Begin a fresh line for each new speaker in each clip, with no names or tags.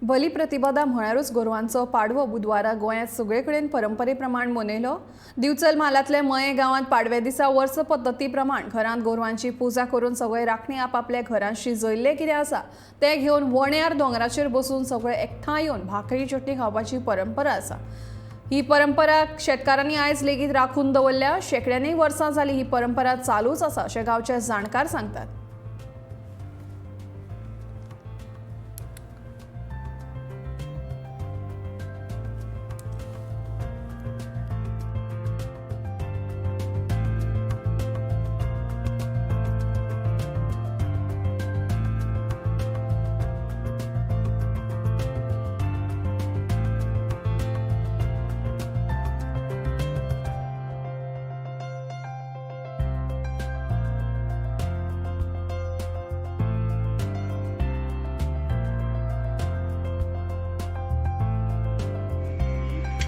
बली प्रतिपदा म्हळ्यारूच गोरवांचो पाडवो बुधवारा गोंयांत सगळे कडेन परंपरे प्रमाण मनयलो. दिवचल म्हालांतल्या मये गांवांत पाडव्या दिसा वर्स पद्दती प्रमाण घरांत गोरवांची पुजा करून सगळे राखणे आपापल्या घरांत शिजयल्लें कितें आसा तें घेवन वण्यार दोंगराचेर बसून सगळे एकठांय येवन भाकरी चटणी खावपाची परंपरा आसा. ही परंपरा शेतकारांनी आयज लेगीत राखून दवरल्या. शेंकड्यांनी वर्सां जाली ही परंपरा चालूच आसा अशें गांवचे जाणकार सांगतात.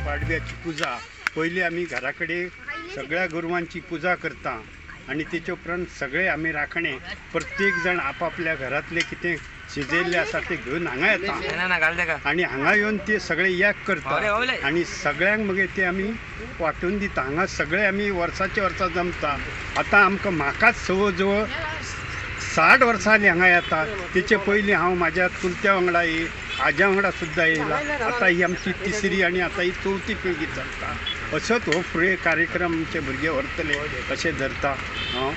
पाडव्याची पुजा पयली आमी घरा कडेन सगळ्या गोरवांची पुजा करता आनी तेचे उपरांत सगळे आमी राखणे प्रत्येक जाण आपापल्या घरांतलें कितें शिजयल्लें आसा तें घेवन हांगा येता
ना ना घाल तेका.
आनी हांगा येवन ते सगळे एक करता
बावले, बावले.
आनी सगळ्यांक मागीर ते आमी वांटून दिता. हांगा सगळे आमी वर्साचे वर्सां जमता. आतां आमकां म्हाकाच जवळ जवळ 60 वर्सां जालीं हांगा येता. तेचे पयलीं हांव म्हाज्या चुलत्या वांगडा येय, आज्या वांगडा सुद्दां येयला. आतां ही आमची तिसरी आनी आतां ही चवथी पिळगी चलता. असोच हो फुडें कार्यक्रम आमचे भुरगे व्हरतले अशें धरता हांव.